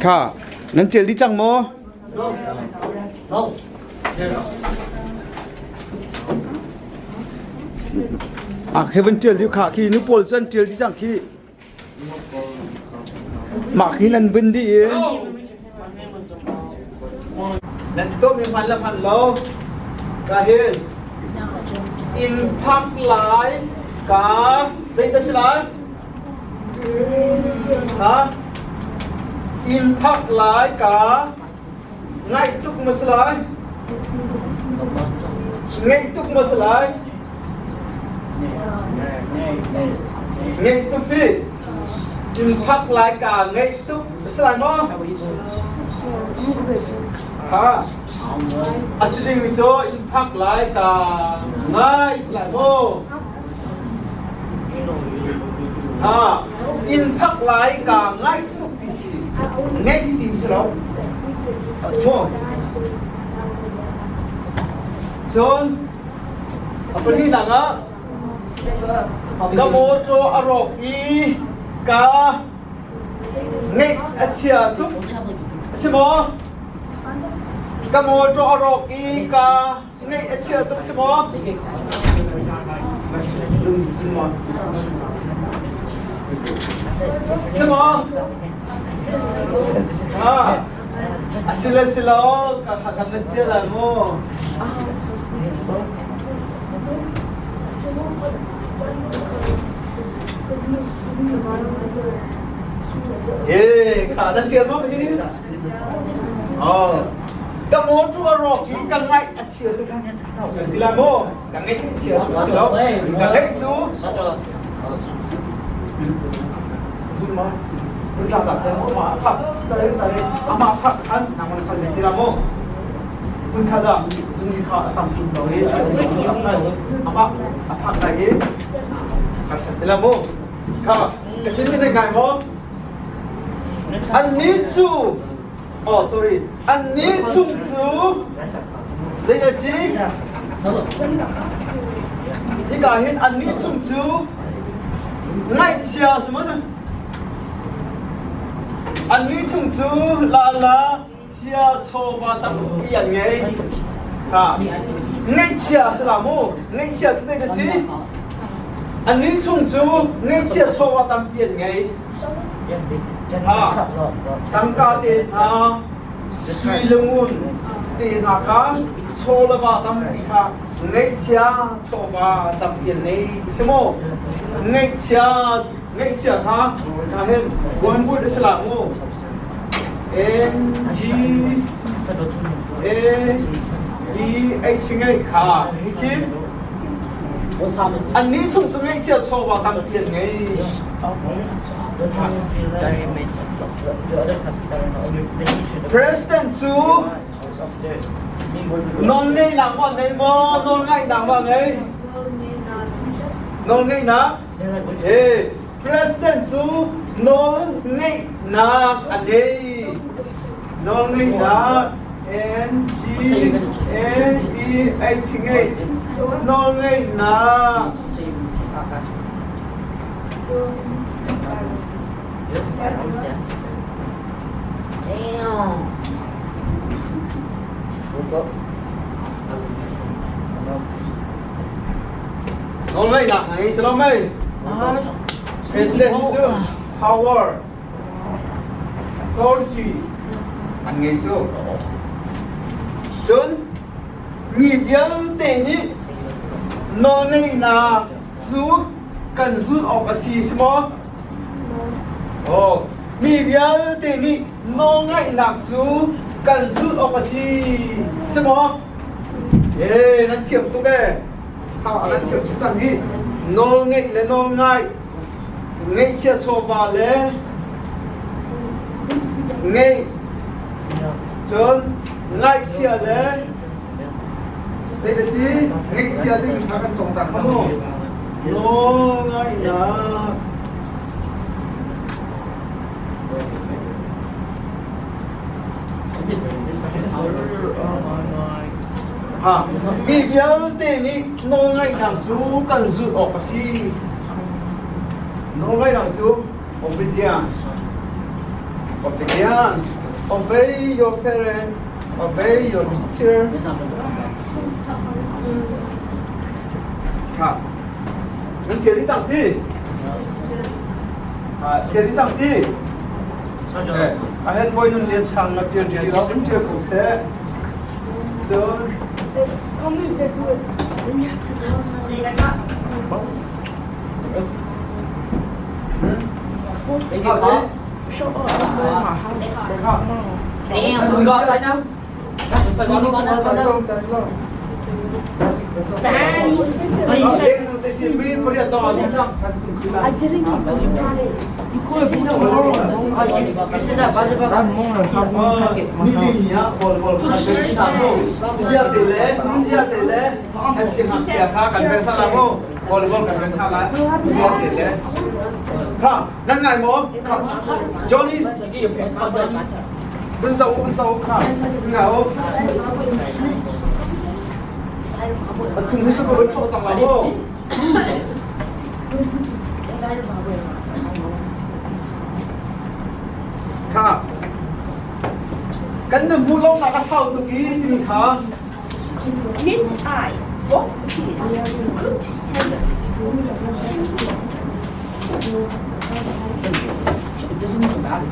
Kha nan ṭial dih cang maw? Ah khi van ṭial dih kha khi nu pawl cu an ṭial dih cang khi. Mah khi nan vun dih i nan tuahmi hman le hman lo ka hin inn phak lai ka zeidah si lai? Ha? Inn phak lai ka ngaih tuk ma si lai? Ngeih tuk ma si lai? Ngeih tuk ti. Inn phak lai ka ngeih tuk si lai maw? Ha? A si dingmi cu inn phak lai ka ngai si lai maw? Ha, inn phak lai ka ngaih tuk ti si. Ngeih ti si lo. Mu. Cun a pali lang ah ka mawṭaw a rawk i ka ngeih a chia tuk. A si maw? Ka mawṭaw a rawk i ka Ngaih a chia tuk si maw? Si maw? Ah, a si le si lo, ka kan van ṭial lai mu. Eh, kha nan ṭial maw hi? Oh. Ka motor a rawk i ka ngaih a chia tuk ti lai maw? Ka ngaih a chia tuk si lo. Ka ngaih cu zum ma kun ta ta sem ma phak tare tare ama phak khan nang man khan ti la mo kun kha da zum ni kha tam tum lo i ama a phak dai i ka ti la mo kha ka chin mi ngai mo Annih cu oh sorry annih chung cu zei na si? Hika hin annih chung cu ngaihchia si maw? Annih chung cu la la chia chawva tampi an ngei. Ha. Ngaihchia si la mu. Ngaihchia cu zei na si? Annih chung cu ngaihchia chawva tampi an ngei. Ha. Tangka te hna, sui le ngun te hna kha chaw le va tampi kha ngaihchia chawva tampi an nei ti si maw? Ngaihchia ngaihchia kha ka hin one word a si la mu. N G A D H ngeih kha hi khi Annih chung cu ngeihcia chawva tampi an ngei. President cu nawlngeihnak maw nei maw nawlngaihnak maw ngei? Nawlngeihnak? Eh, President cu nawlngeihnak a ngei. Nawlngeihnak N G A E H ngei. Nawlngeihnak. Nawlngeihnak ngei si lo mei? President cu power authority an ngei cu. Cun mi vialte nih nawlngeihnak cu kan zulh awk a si si maw? Oh, mi vialte nih nawlngaihnak cu kan zulh awk a si si maw? Eh, nan thiam tuk ee. Kha nan thiam tuk cang hi. Nawl ngeih le nawl ngai, ngeihchia chawva le ngeih, cun ngaihchia le zei da si ngeihchia ding kha kan cong cang kha mu. Nawl ngaihnak. Ha, mi vialte nih nawlngaihnak cu kan zulh awk a si. Nawlngaihnak cu obedience. Once again, obey your parent, obey your teacher. Kha. Nan tial dih cang ti? Tial dih cang ti? A head boy nun lian sang na tial ti lo, tial ko seh. Cun Kha, nan ngai maw? Kha, Johnny, vun zoh vun zoh kha, ngai u. A chung hi cu ka vun hrawh cang la maw? Kha, kan na hmu lo nak a sau tuk i timi kha Knit I what is could It doesn't even matter.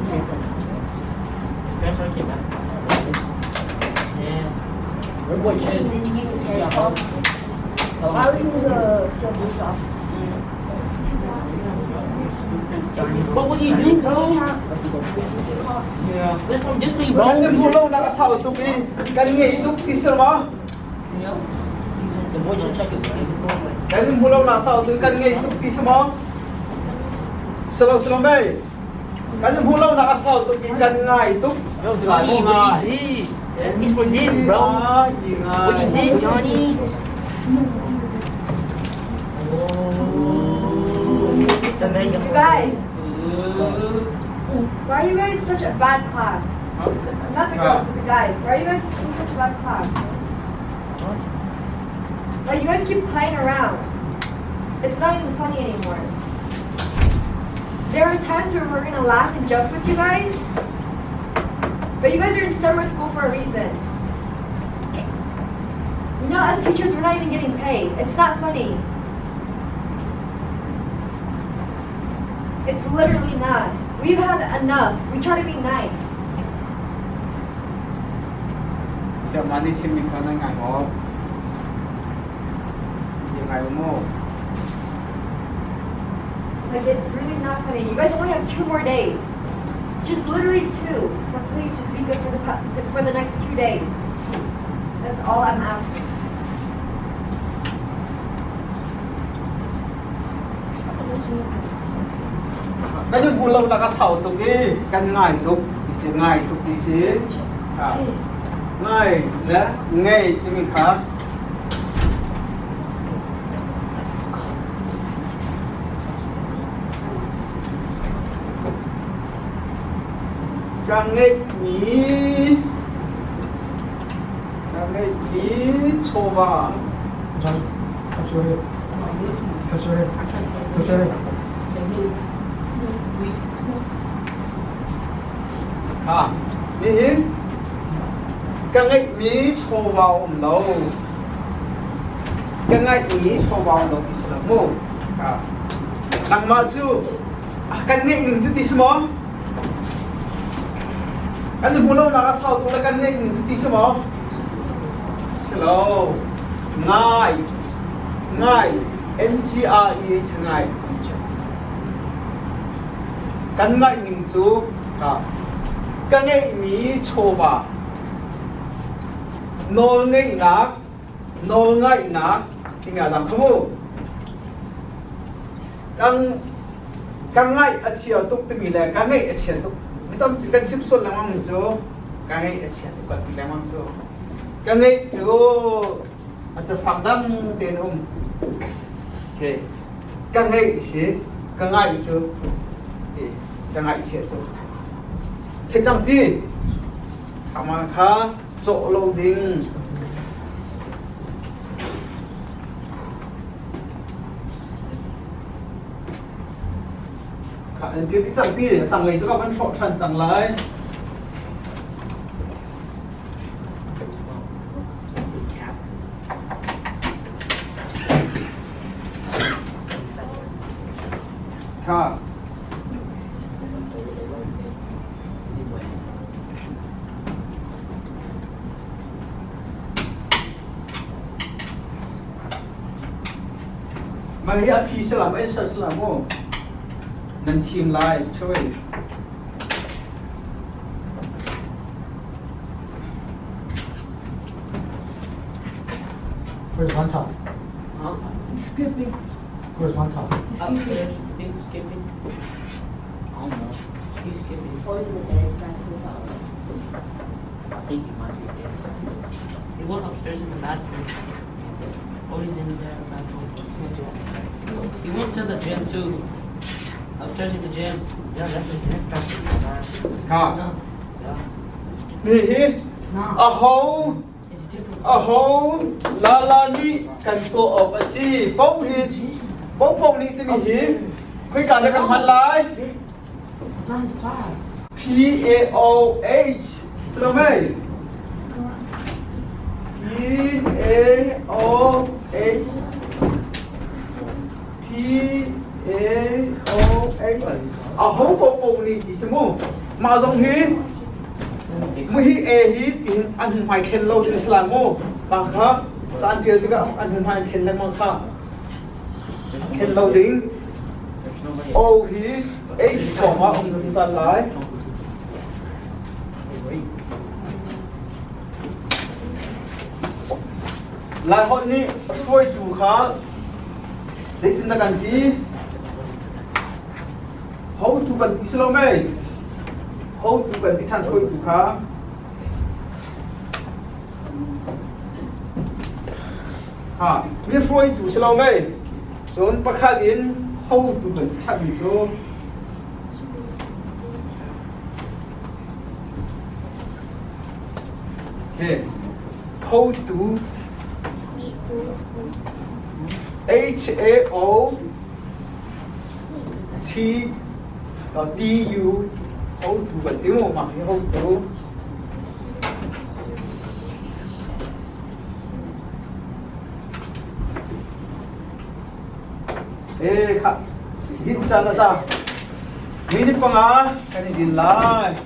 Transfer came back. Yeah. Why would the service office? But what do you do, bro? Yeah. This one just leave, bro. Kan na hmu lo nak a sau tuk i kan ngei tuk ti sir ma? Yeah. The boy should check his his Kan hmu lo nak sau tuk kan ngei tuk ti sir ma? Salo salo mei. Kan hmu lo nak a sau tuk i kan ngai tuk. Yo, Johnny, what you did? It's for this, bro. What you did, Johnny? You guys, why are you guys such a bad class? Not the girls, but the guys. Why are you guys in such a bad class? Like you guys keep playing around. It's not even funny anymore. There are times where we're gonna laugh and joke with you guys, but you guys are in summer school for a reason. You know, as teachers, we're not even getting paid. It's not funny. It's literally not. We've had enough. We try to be nice. Siamah nih chimmi kha nan ngai maw? Ia ngai maw? Like it's really not funny. You guys only have two more days. Just literally two. So please just be good for the for the next 2 days. That's all I'm asking. Kan in hmu lo nak a sau tuk i kan ngai tuk ti si ngai tuk ti si. Ngai le ngei timi kha ka ngeihmi ka ngeihmi chawva Ha, nihin ka ngeihmi chawva um lo. Ka ngeihmi chawva um lo ti si lo mu. Ha. Nangmah cu kan ngeih ning cu ti si maw? Kan i hmu lo nak a sau tuk le kan ngeih ning cu ti si maw? Si lo. Ngai. Ngai. N-G-R-E-H ngai. Kan ngaih ning cu ka ngeihmi chawva nawlngeihnak nawlngaihnak timi a dang kha mu. Kan ka ngaih a chia tuk timi le ka ngaih a chia tuk mi tampi kan chim sual lengmang mi cu ka ngaih a chia tuk kan ti lengmang cu ka ngaih cu a cafang dang tein um okay ka ngaih si ka ngaih cu ka ngaihchia tuk thei cang ti amah kha cawh lo ding Nan ṭial dih cang ti. A tanglei cu ka van hrawh ṭhan cang lai. Kha. Mah hi a phi si la maw, answer si la maw? Nan thim lai, choice. Where's one top? Huh? Skipping. Where's one top? Upstairs. I think skipping. I don't know. He's skipping. Or the dance practice. I think he might be dead. He went upstairs in the bathroom. Oh, he's in there, bathroom. He went to the gym too. Upstairs in the gym. Yeah, that's the gym practice. Kha. No. Yeah. Ni hi It's not. a ho It's different. a ho la la nih kan tuah awk a si. Po hi po po nih timi hi khoika na kan hman lai? It's not his class. P A O H si lo mei? P A O H P A O H a ho po po nih ti si mu. Mah zong hi mu hi A hi tin an hun hmai thlen lo ti si lai mu. Ta kha caan tial tikah an hun hmai thlen lengmang kha. Thlen lo ding. There's no way. O hi H kong ah um zungzal lai. Laiholh nih hruaitu kha zeitin dah kan ti? Hotu kan ti si lo mei? Hotu kan ti ṭhan hruaitu kha. Ha, mi hruaitu si lo mei? Cun pakhat in hotu kan ti ṭhanmi cu Okay. Hotu H A O T T U hotu kan ti mu mah hi hotu Eh kha din caan a za. Minute 5 kan i din lai.